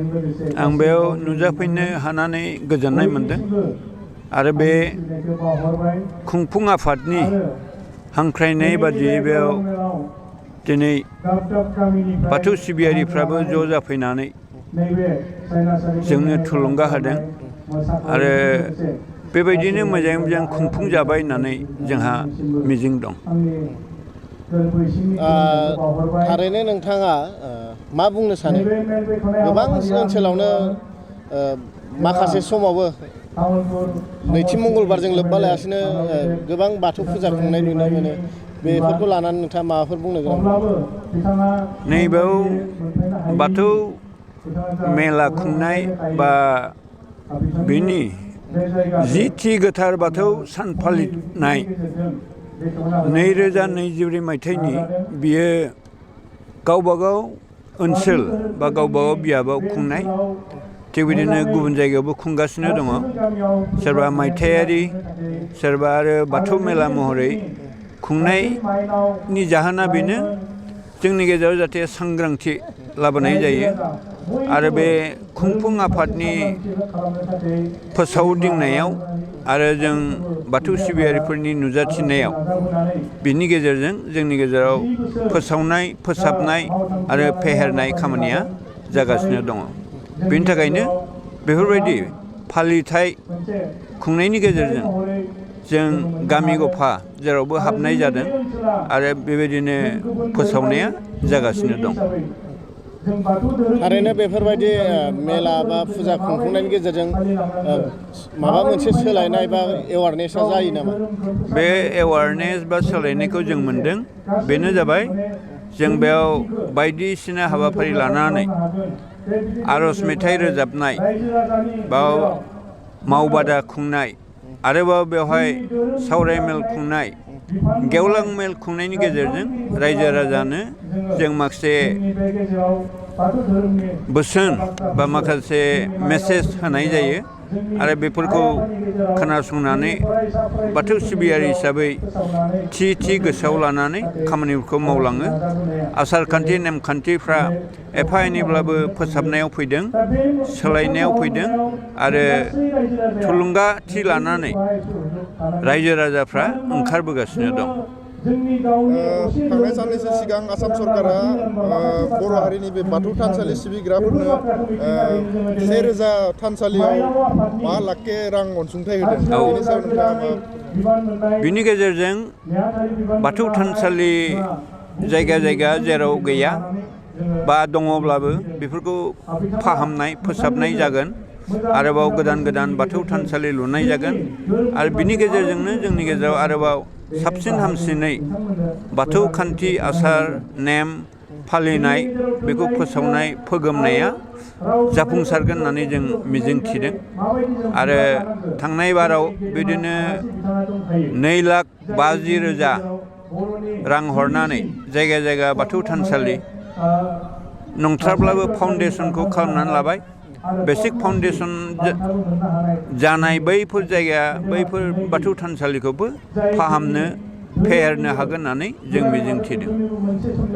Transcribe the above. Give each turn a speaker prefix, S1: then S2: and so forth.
S1: आं बेयाव नुजाफैनो हानानै गोजोननाय मोनदों आरो बे खुंफुं आफादनि हांख्रायनाय बादियै बेयाव दिनै बाथौ सिबियारिफ्राबो ज' जाफैनानै जोंनो थुलुंगा होदों आरो बेबायदिनो मोजाङै मोजां खुंफुंजाबाय होननानै जोंहा मिजिं दं।
S2: थारैनो नोंथाङा मा बुंनो सानो? गोबां ओनसोलावनो माखासे समावबो नैथि मंगलबारजों लोब्बा लायासिनो गोबां बाथौ फुजा खुंनाय नुनो मोनो। बेफोरखौ लानानै नोंथाङा माबाफोर बुंनो गोनां?
S1: नैबेयाव बाथौ मेला खुंनाय बा बेनि जिथि गोथार बाथौ सान फालिनाय 2024 मायथाइनि बियो गावबागाव ओनसोल बा गावबागाव बियाबाव खुंनाय, थिग बिदिनो गुबुन जायगायावबो खुंगासिनो दङ। सोरबा मायथाइयारि, सोरबा आरो बाथौ मेला महरै खुंनायनि जाहोना बेनो जोंनि गेजेराव जाहाथे सांग्रांथि लाबोनाय जायो आरो बे खुंफुं आफादनि फोसावदिंनायाव आरो जों बाथौ सिबियारिफोरनि नुजाथिनायाव बिनि गेजेरजों जोंनि गेजेराव फोसावनाय, फोसाबनाय आरो फेहेरनाय खामानिया जागासिनो दङ। बेनि थाखायनो बेफोरबायदि फालिथाय खुंनायनि गेजेरजों जों गामि गफा जेरावबो हाबनाय जादों आरो बेबायदिनो फोसावनाया जागासिनो दं।
S2: थारैनो बेफोरबायदि मेला बा फुजा खुंफुंनायनि गेजेरजों माबा मोनसे सोलायनाय बा एवारनेसा जायो नामा?
S1: बे एवारनेस बा सोलायनायखौ जों मोनदों। बेनो जाबाय जों बेयाव बायदिसिना हाबाफारि लानानै आर'ज मेथाइ रोजाबनाय बा मावबादा खुंनाय, आरोबाव बेवहाय सावराय मेल खुंनाय, गेवलां मेल खुंनायनि गेजेरजों रायजो राजानो जों माखासे बोसोन बा माखासे मेसेज होनाय जायो आरो बेफोरखौ खोनासंनानै बाथौ सिबियारि हिसाबै थि गोसोआव लानानै खामानिफोरखौ मावलाङो। आसार खान्थि नेमखान्थिफ्रा एफा एनैब्लाबो फोसाबनायाव फैदों, सोलायनायाव फैदों आरो थुलुंगाथि लानानै रायजो राजाफ्रा ओंखारबोगासिनो दं।
S3: थांनाय साननैसो सिगां आसाम सरकारा बर' हारिनि बे बाथौ थानसालि सिबिग्राफोरनो 1000 थानसालियाव 5 लाख रां अनसुंथाइ होदों। बेनि सायाव नोंथाङा
S1: बिनि गेजेरजों बाथौ थानसालि जायगा जेराव गैया बा दङब्लाबो बेफोरखौ फाहामनाय, फोसाबनाय जागोन। आरोबाव गोदान बाथौ थानसालि लुनाय जागोन आरो बिनि गेजेरजोंनो जोंनि गेजेराव आरोबाव साबसिन हामसिनै बाथौ खान्थि, आसार नेम फालिनाय बेखौ फोसावनाय, फोगोमनाया जाफुंसारगोन होननानै जों मिजिं थिदों। आरो थांनाय बाराव बिदिनो 2,50,000 रां हरनानै जायगा बाथौ थानसालि नंथ्राब्लाबो फाउन्डेसनखौ खालामनानै लाबाय। बेसिक फाउन्डेसन जानाय बैफोर बाथौ थानसालिखौबो फाहामनो, फेहेरनो हागोन होननानै जों मिजिं थिदों।